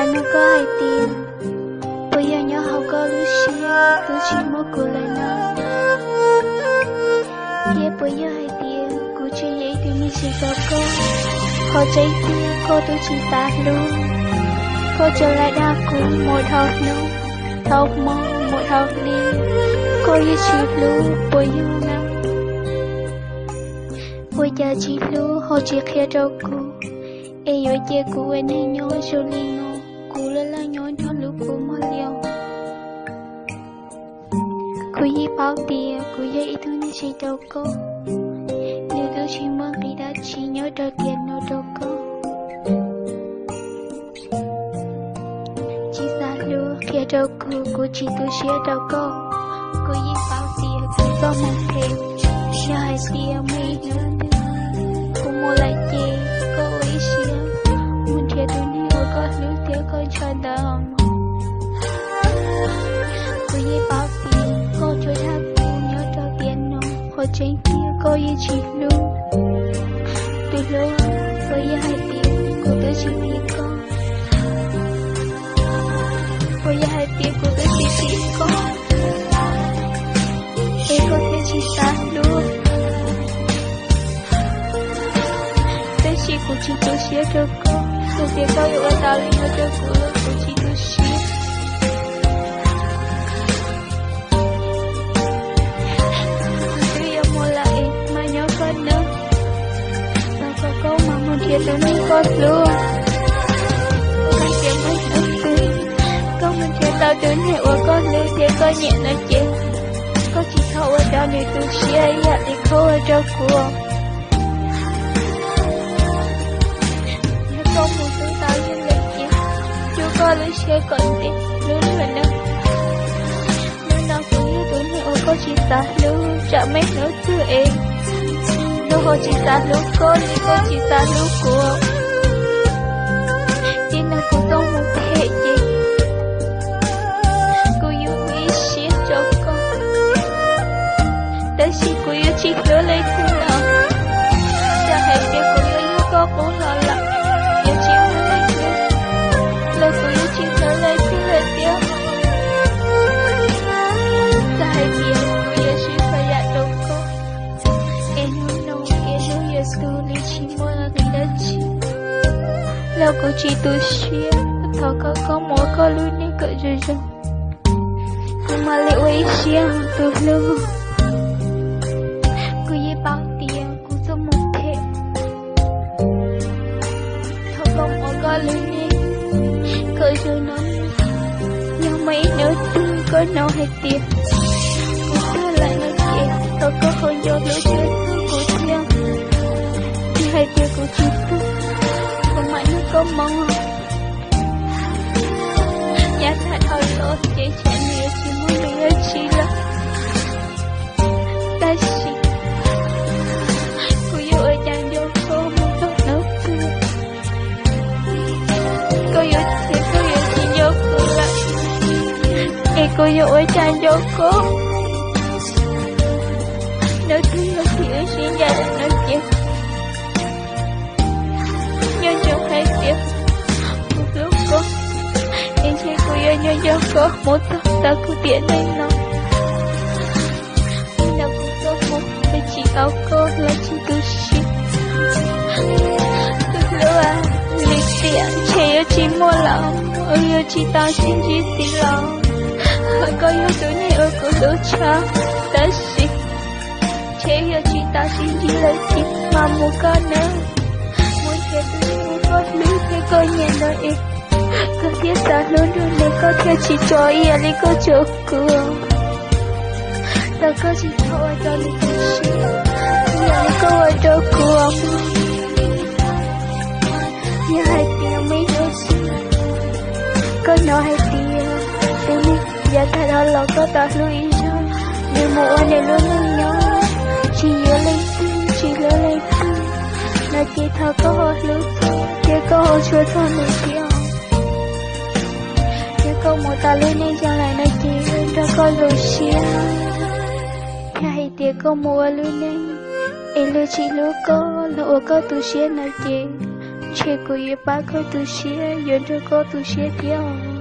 Nug koj hais tias, puas yog nyob hauv koj lub siab twb tsis muaj kuv lawm no? Thiab puas yog hais tias kuv tsis yog ib tug neeg tsis tau koj? Qhov tseeb tiag koj twb tsis xav hlub, koj tsuas lam dag kuv mus dhau hnub, dhau hmo, mus dhau hli, koj yeej tsis hlub puas yog na? Ua cas tsis hlub ho tsis qhia rau kuv, es yuav cia kuv ua neeg nyob zoo li no, kuv laj laj nyob nrog lub kua muag li os. Kuv yeej paub tias kuv yog ib tug neeg tsis tau koj, nws twb tsis muaj nqis dab tsi nyob rau tiam no rau koj. Tsis xav hlub qhia rau kuv, kuv tsis tu siab rau koj. Kuv yeej paub tias kuv txoj hmoo phem, yog hais tias muaj ib hnub twg kuv mus lawm ces koj ua ib siab mus nrhiav tus neeg uas koj hlub thiab koj ntshaw ntawd. Kuv yeej paub tias koj tsuas dag kuv nyob rau tiam no, qhov tseeb tiag koj yeej tsis hlub. Tus hlub, puas yog hais tias kuv twb tsis phim koj? Puas yog hais tias kuv twb tsis phim koj, es koj thiaj tsis xav hlub? Tab sis kuv tsis tu siab rau koj, yog tias koj yuav ua tau li no rau kuv los kuv tsis tu siab. Kuv twb yuav mus lawm es mas nyob koj nawb. Thov kom koj mam mus nrhiav tus neeg koj hlub. Hais tias muaj hnub twg koj mus nrhiav tau tus neeg uas koj hlub thiab koj nyiam no ces koj tsis txhob ua rau nws tu siab ib yam li koj ua rau kuv. Yog koj mus hlub tau yus lawm ces rub koj lub siab kom ntev hlub nws nawb. Hnub no kuv yog tus neeg uas koj tsis xav hlub, tsam muaj hnub twg es koj ho tsis xav hlub koj li koj tsis xav hlub kuv. Txij no kuv txoj hmoo phem ces kuv yuav ua ib siab rau koj, tab sis kuv yuav tsis hlub leej twg lawm. Txawm hais tias kuv yuav yug koj qub los lawm, yuav tsis muaj leej twg, los kuv yuav tsis hlub leej twg lawm thiab. Txawm hais tias kuv yuav sib txhua yam rau koj, es hnub no es hnub yuav tu li tsis muaj nqis dab tsi, los kuv tsis tu siab. Thov koj, koj mus ua koj lub neej kom zoo zoo, kuv mam li ua ib siab tus hlub. Kuv yeej paub tias kuv txoj hmoo phem. Thov koj mus ua koj lub neej kom zoo no. Yog muaj ib hnub twg koj hnov hais tias kuv tuag lawm no ces thov koj ho nco hlub txog kuv thiab. Yog hais tias kuv tsis tuag, kuv mam nrog koj mus. Yav tag dhau los ces tsam nws yuav tsis muaj nqis dab tsi lawm, tab sis kuv yuav ua cas nco koj mus txog hnub twg? Koj yuav, koj yuav tsis nco kuv lawm, es kuv yuav ua cas nco koj? Hnub twg yog thaum wb sib ncaim lawm no ces nco ntsoov hais tias kuv hlub koj, es ntshe kuv yuav nco nco koj mus txog tau kuv tiam neej no. Hnub no kuv tuaj mus, kuv tsis tau koj los tsis tu siab. Tus hlub, lwm tiam ntshe yuav tsis muaj lawm, wb yuav tsis tau sib ntsib ntxiv lawm. Koj yog tus neeg uas kuv hlub tshaj, tab sis ntshe yuav tsis tau sib ntsib lawm thiab, mas mus koj nawb. Mus nrhiav tus neeg uas koj hlub thiab koj nyiam ntawd es koj thiaj xav hlub nrog nws, koj thiaj tsis tso ib yam li koj tso kuv. Thov koj tsis txhob ua rau nws tu siab ib yam li koj ua rau kuv. Yog hais tias muaj ib hnub twg koj hnov hais tias tus neeg yav tag dhau los koj tau hlub ib zaug, nws mus ua nws lub neej nyob, tsis yuav leej twg, tsis hlub leej twg no ces thov koj ho hlub thiab koj ho tshua txog nws thiab. Yog koj mus tau lub neej zoo lawm no ces nrog koj zoo siab. Yog hais tias koj mus ua lub neej es luag tsis hlub koj, luag ua koj tu siab no ces Ntshe kuv yuav pab koj tu siab, yuav nrog koj tu siab thiab.